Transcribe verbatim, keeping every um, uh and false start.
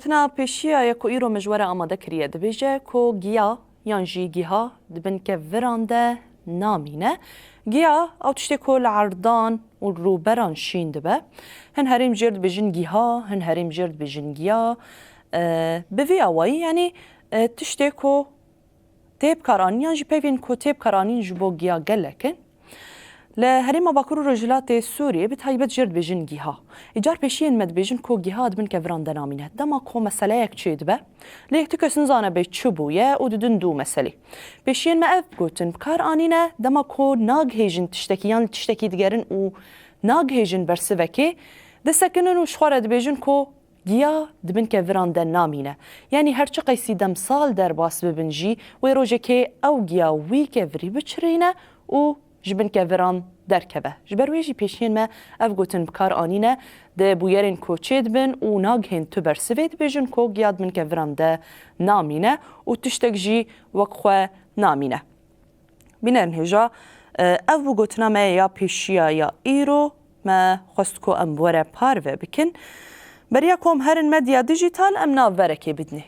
Tina pêşiya ye ku îro min ji we re amade kiriye dibêje ku giya yan jî giha di bin keviran de namîne. Giya ew tiştê ku li erdan û rûberan şîn dibe. Hin herêm jêr dibêjin giha, hin herêm jêr dibêjin giya. E, bi vî awayî, yanî, e, tiştê ku tê bikaranîn yan jî peyvên ku tê bikaranîn ji bo giya gelek in. Li Herêma Bakur û Rojhilatê Sûriyê bi taybet jêr dibêjin giha. Îcar pêşiyên me dibêjin ku giha di bin keviran de namîne. Dema ku meseleyek çêdibe, lê yek tu kes nizane bê çi bûye û didin dû meselê. Pêşiyên me ev gotin bi kar anîne, dema ku nagihêjin tiştekî yan li tiştekî digerin û nagihêjin bersivekê, disekinin û ji xwe re dibêjin ku giya di bin keviran de namîne. Yanî her çi qeysî demsal derbas bibin jî, wê rojekê ew giya wî kevirî biçirîne û ji bin keviran derkeve. Ji ber wê jî pêşiyên me ev gotin bi kar anîne, di bûyerên ku çêdibin û nagihên tu bersivê dibêjin ku giya di bin keviran de namîne û tiştek jî wek xwe namîne. Bînerin hêja, e, ev bû gotina me ya pêşiya ya îro. Me xwest ku em bi we re parve bikin. Beriya ku em herin medya dijîtal, em navberekê bidinê.